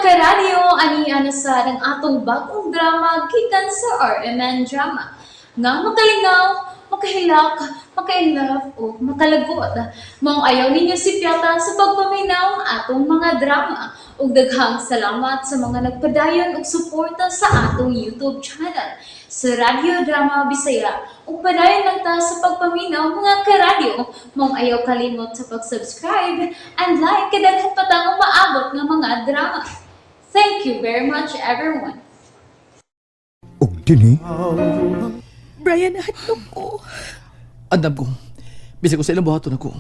Karadyo, ani na sa ang atong bagong drama gikan sa RMN Drama nga makalingaw, makahilak, maka-inlove o makalagot. Maong ayaw ninyo sipyata sa pagpaminaw ang atong mga drama. Ug daghang salamat sa mga nagpadayon og suporta sa atong YouTube channel sa Radyo Drama Bisaya. Ug padayon lang ta sa pagpaminaw, mga karadyo. Maong ayaw kalimot sa pag-subscribe and like kay daghan pa tang umaabot nga mga drama. Thank you very much, everyone. Ug dinhi Brian, hadlok ko. Andam ko. Bisag ko sa ilang buhaton ako.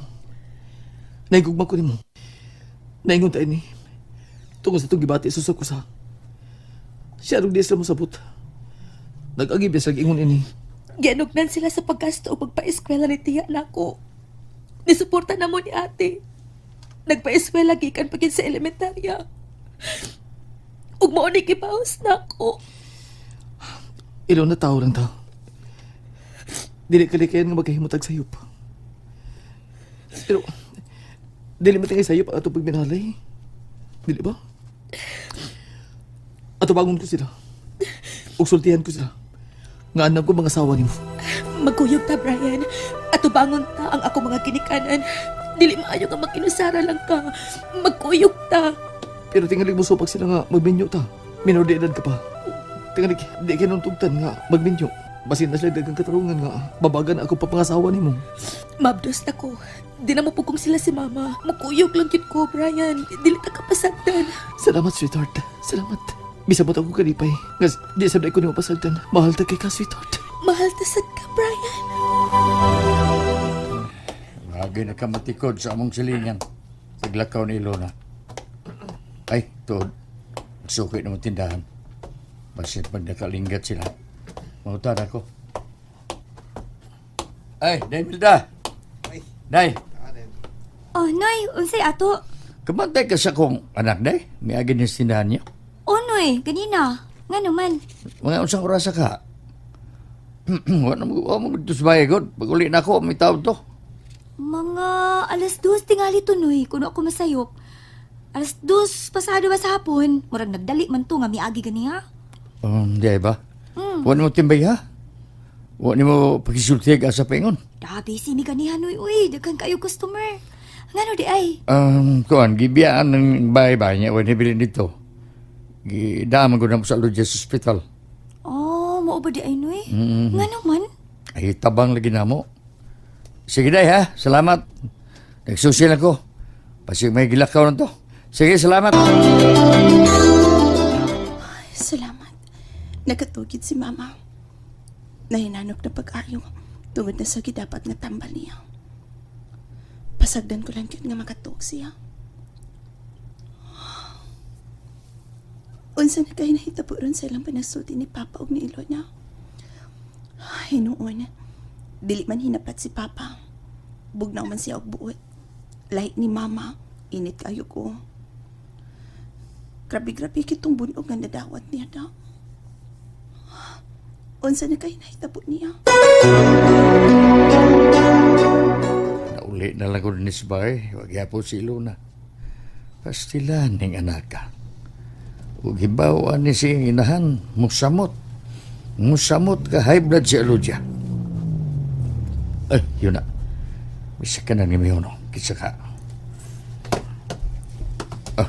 Naigugma ko nimo. Naingon tayo ni. Tungod sa itong gibati, susok ko sa. Siya rog di sila mosabot. Nag-agi biya sila ingon ini. Gianugnan sila sa paggasto o pagpa-eskwela ni tiya nako. Nisuporta na mo ni ate. Nagpa-eskwela gikan pa gid sa elementarya. Ug mao ni gibawas nako. Ilaw na tao lang tao. Dili kalikayan nga magkahimutag sayop. Pero, dili matingay sayop ang atong pagminalay. Dili ba? Ato bangon ko sila. Ug sultihan ko sila. Nga anam ko mga asawa nimo. Magkuyog ta, Brian. Atubangon ta ang ako mga ginikanan. Dili maayo nga makinusara lang ka. Magkuyog ta. Pero tingali mo supak sila nga magminyo ta. Minor de edad ka pa. Tingali, di kinuntugtan nga magminyo. Basin na sila dagang katarungan nga babagan ako papangasawa nimo. Mabdos na ko. Di na mo pugong sila si mama. Magkuyog lang yun ko, Brian. Dili ta kapasagdan. Salamat, sweetheart. Salamat. Bisa mo ako kalipay. Nga di sabay ko nimo pasagdan. Mahal ta kay ka, sweetheart. Mahal ta sad ka, Brian. Lagi nakamatikod sa among silingan. Taglakaw ni Ilona. Ay, tuod. Suki na tindahan. Basit pag nakalinggat sila. Mautan ako. Ay, Day Milda. Day, Oh, Noy, unsay ato? kamantay ka sa kong anak, Day. Miagi ni sa tindahan niyo. Oh, Noy, ganina. Nga naman. Mga unsang orasa ka. Wala mo, wala mo dito sa bahay, God. Pag uli na ako, may tawag to. Mga 2:00 tingali to, Noy, kuno ako masayop. 2:00 pasado ba sa hapon? Murag nagdali man to nga miagi ganiha. Di ba? Wala mo timbay, ha? Wala mo pakisulti ka sa pingon. Da, busy mi ganiha, Noy, uy. Daghan kayo customer. Ngano di ay? Kuan, gibiyaan ng bahay-bahay niya, wala nibilin dito. Gidaaman ko na mo sa Lourdes Hospital. Oh, mao ba di ay, Noy? Ngano man? Ay, tabang lagi na mo. Sige, day, ha? Salamat. Nagsusil ako. Pasig may gilakaw na to. Sige, salamat. Salamat. Nakatugid si mama. Nahinanok na pag-ayo tungod na sa gidapat nga tambal niya. Pasagdan ko lang yun nga makatuog siya. Unsa na kay nahitabo ron sa ilang panasulti ni Papa ug ni Ilona. Hinuon, dili man hinapat si Papa. Bugnaw man siya og buot. Lahi ni Mama, init kayo ko. Grabe-grabe kitong bunog nga nadawat niya daw. Unsa na kay nahitabo niya? Nauli na lang ko din sa bahay. Wag yapo si Ilona. Pastilan ning anak ka. Ug hibawan ni siyang inahan, musamot. Musamot ka high blood si Aludia. Ay, yun na. Bisa ka na ni Mihono. Kisa ka. Ah.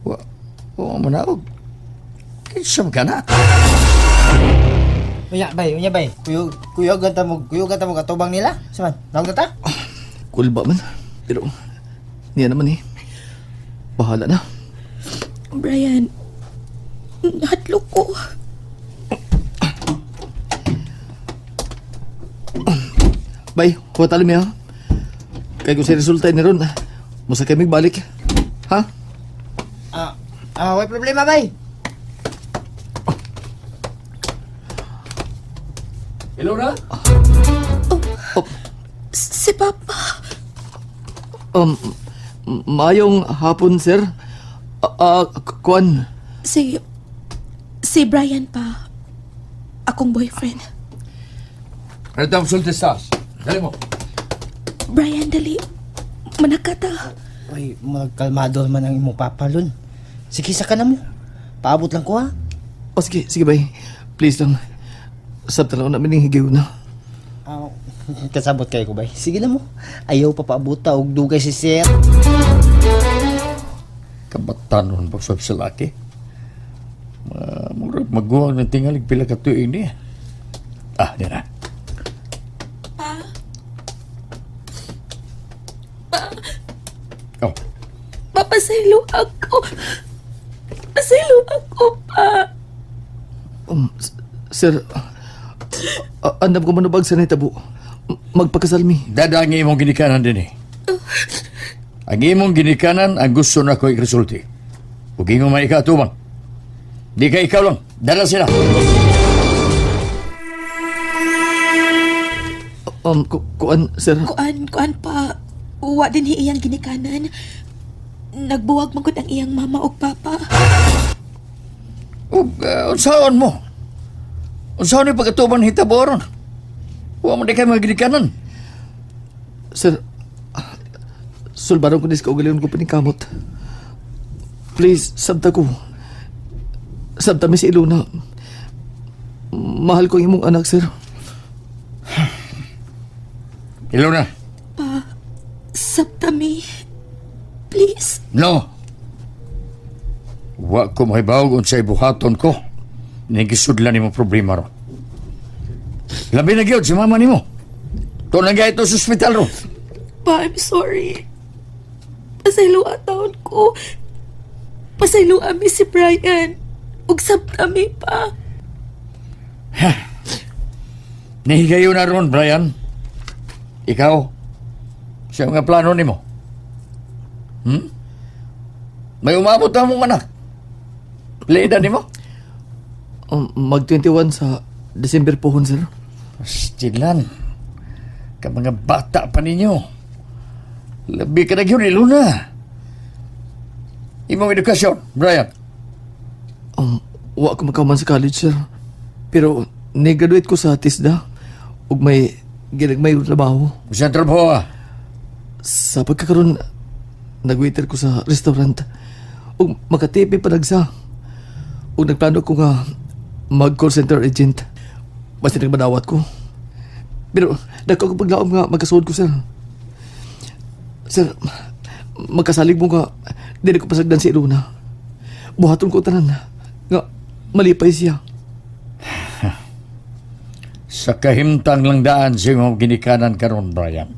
Wa, wa mo na og. Kinsa ka na? Unya bay, unya bay. Kuyog kuyog ta mo, kuyog ta mo katubang nila. Saman, nawag na ta? Kulba man. Pero, niya naman eh. Bahala na. Brian, hadlok ko. Bay, kuha talo mi ha. Kaya kung sa resulta ni Ron, musa kami balik. Ha? Ah, way problema bay. Ilona? Oh, Si Papa. Maayong hapon, sir. Kuan. Si Brian pa. Akong boyfriend. Ano tang sulti stars? Dali mo. Brian, dali. Manakata. Uy, magkalmado man ang imong papa lun. Sige, saka na mo. Paabot lang ko ha. O sige, sige bay. Please lang. Sabta lang namin ning higayon na. Ah, kasabot kayo ko bay. Sige na mo. Ayaw pa paabuta og dugay si sir. Kabatanon pa sa laki. Murag maguwang ng tingalig pila ka tuig niya. Ah, di na. Pa, Oh, papasaylo ako. Pasaylo ako, pa. Sir, andam ko manubag sa nahitabo. Magpakasal mi. Dada ang imong ginikanan din eh. Ang imong ginikanan ang gusto na ko ikresulti. Ug ingon man ikaatubang. Di ka ikaw lang. Dala sila. Kuan, sir. Kuan, kuan pa. Uwa din hi iyang ginikanan. Nagbuwag man gud ang iyang mama og papa. Ug unsaon mo? Unsaon ni pagkatubang hitabo ron? Wa man di kay mga ginikanan. Sir, sulbaron ko nis kaugalingon ko paningkamot. Please, sabta ko. Sabta mi si Ilona. Mahal ko ang imong anak, sir. Ilona. Pa, sabta mi. Please. No. Wa ko mahibawag unsay buhaton ko. Ning gisudlan nimo problema ron. Labi na gyud si mama nimo. To na gyud sa ospital ron. Pa, I'm sorry. Pasaylo taon ko. Pasaylo ami si Brian. Ug sabta mi pa. Nahigayo na ron, Brian. Ikaw, sa mga plano nimo. May umabot na mong anak. Leida nimo? Mag-21 sa December pohon, sir. Pastilan. Ka mga bata pa ninyo. Labi ka na gyud, Luna. Imong edukasyon, Brian. Wa ko makauman sa college, sir. Pero, ni-graduate ko sa TISDA. Ug may ginagmay trabaho. Sa trabaho ah. Sa pagkakaroon, nag-waiter ko sa restaurant. Ug makatipi pa nagsa. Ug nagplano ko nga mag-call center agent. Basta nagmanawat ko. Pero dako ko paglaom nga magkasuod ko, sir. Sir, magkasalig mo nga dili ko pasagdan si Ilona. Buhaton ko tanan nga malipay siya. Sa kahimtang lang daan sa imong ginikanan karon, Brian.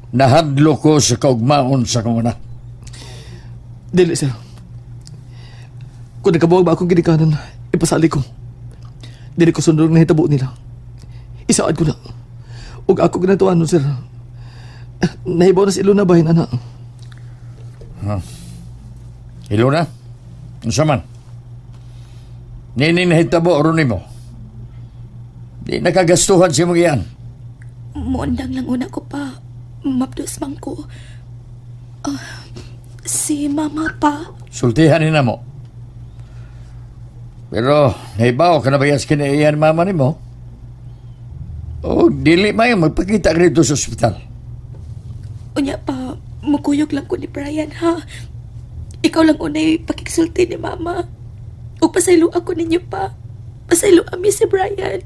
Nahadlo ko sa kaugmaon sa kong anak. Dili, sir. Kung nagkabuwag ba akong ginikanan, ipasali ko. Dili ko sundong nahitabo nila. Isaad ko na. Ug ako ginatuan nun, sir. Nahibaw na si Ilona bahin, ana. Ilona, unsa man? Nini nahitabo ron nimo. Di nakagastuhan si imong iyan. Muundang lang una ko pa. Mapdos man ko. Ah, si mama pa. Sultihan ni namo. Pero nahibaw ka na ba yas kinaiyan mama nimo? O dili mayo magpakita ka dito sa ospital. Unya pa, mukuyog lang ko ni Brian ha. Ikaw lang unay pakiksulti ni mama. Ug pasaylo ako ninyo pa. Pasaylo ami si Brian.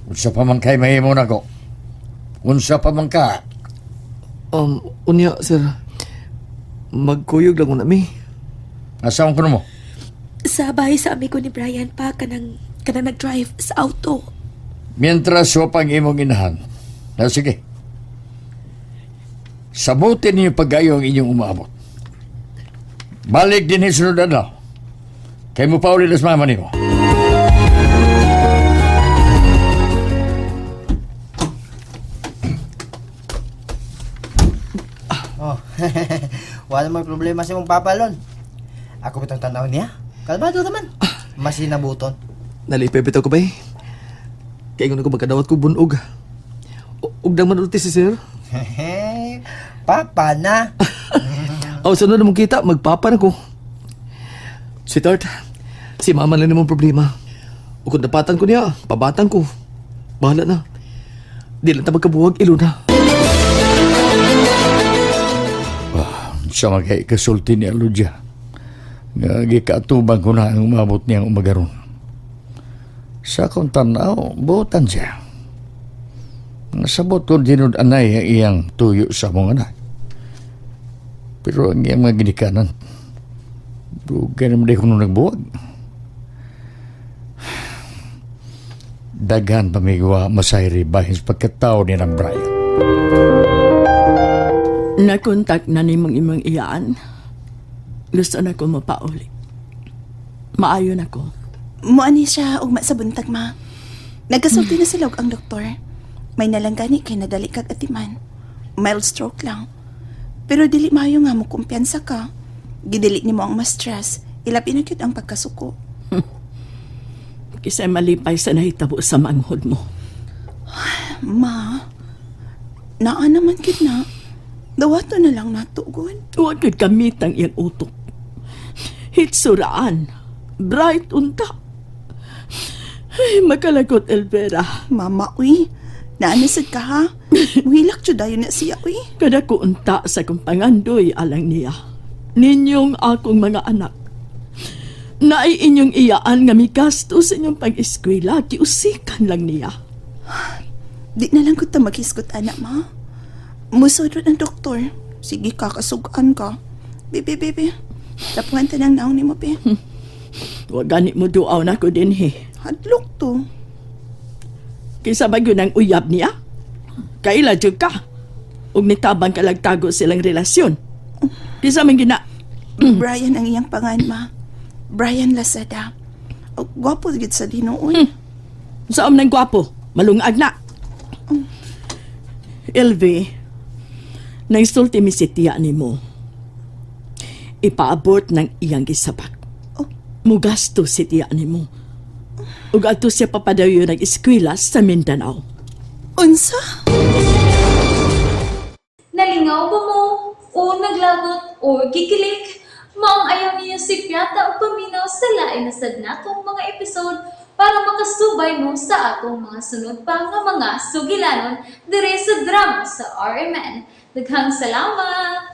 Unsa pa man kay mahimo nako. Unsa pa man ka. Unya, sir. Magkuyog lang una mi. Asawan ko mo. Sa bahay sa amigo ni Brian pa kanang kanang nag-drive sa auto. Mientras wa pang imong inahan. Na sige. Sabutin niyo pagayo ang inyong umaabot. Balik din sunod adlaw. Kay mo pauli las mama nimo. Oh. Wala mo problema sa imong papa lon. Ako bitong tanaw niya. Kalmado naman. Masinabuton. Nalipay bitaw ko ba eh. Kaya ko magkadawat ko bunog. Ug dang man ulti si sir. Papa na. Aw, sa na mong kita, magpapa na ko. Sweetheart, si mama lang namang problema. O kung dapatan ko niya, pabatan ko. Bahala na. Di lang ta magkabuwag, ilo na. Sa mga ikasulti ni Aludia. Nga gikaatubang ko na ang umabot niyang umagaron. Sa akong tanaw, buotan siya. Nasabot ko tinud-anay ang iyang tuyo sa mong anak. Pero ang iyang mga ginikanan, dugay naman di ko nung nagbuwag. Daghan pamigwa masayri bahin sa pagkatao ni ng Brian. Nakontak na ni mong imong iyaan. Gusto na ko mapauli. Maayo na ko. Muani siya ugma sa buntag, ma. Nagkasulti na sila og ang doktor. May nalanggani kay nadali kag atiman. Mild stroke lang. Pero dili maayo nga mo kumpiyansa ka. Gidili nimo ang mas stress. Ilabi na gyud ang pagkasuko. Kisay malipay sa nahitabo sa manghod mo. Ma, naa naman gyud na. Dawato na lang nato, gud. Huwag kang gamit ang iyang utok. Hitsuraan. Bright unta. Ay, makalagot, Elvera. Mama, uy. Naanasad ka, ha? Muhilak jud dayon na siya, uy. Kada ko unta sa kong pangandoy alang niya. Ninyong akong mga anak. Naay inyong iyaan nga migasto sa inyong pag-eskwela, giusikan lang niya. Di na lang ko ta maghisgot, anak, ma. Musulod ang doktor. Sige ka, kasugaan ka. Bebe, bebe. Tapuhan ta ng naong nimo, be. Wa gani mo duaw na ko dinhi. Hadlok to. Kinsa ba yun ang uyab niya? Kaila jud ka. Ug nitabang kalagtago silang relasyon. Kinsa man gina Brian ang iyang pangan, ma. Brian Lazada. Oh, gwapo gid sa dinuoy. Saom nang gwapo, malungag na. LV, nangsulti mi si tiya nimo. Ipaabot ng iyang gisabak. Oh. Mugasto si tiya nimo. Ug adto siya papadayo nag-eskwela sa Mindanao. Unsa? Nalingaw ba mo? O naglagot o gikilig? Maong ayaw niyo si Piata o paminaw sa lain na sad natong mga episode para makasubay mo sa atong mga sunod pa nga mga sugilanon dire sa drama sa RMN. Daghang salamat!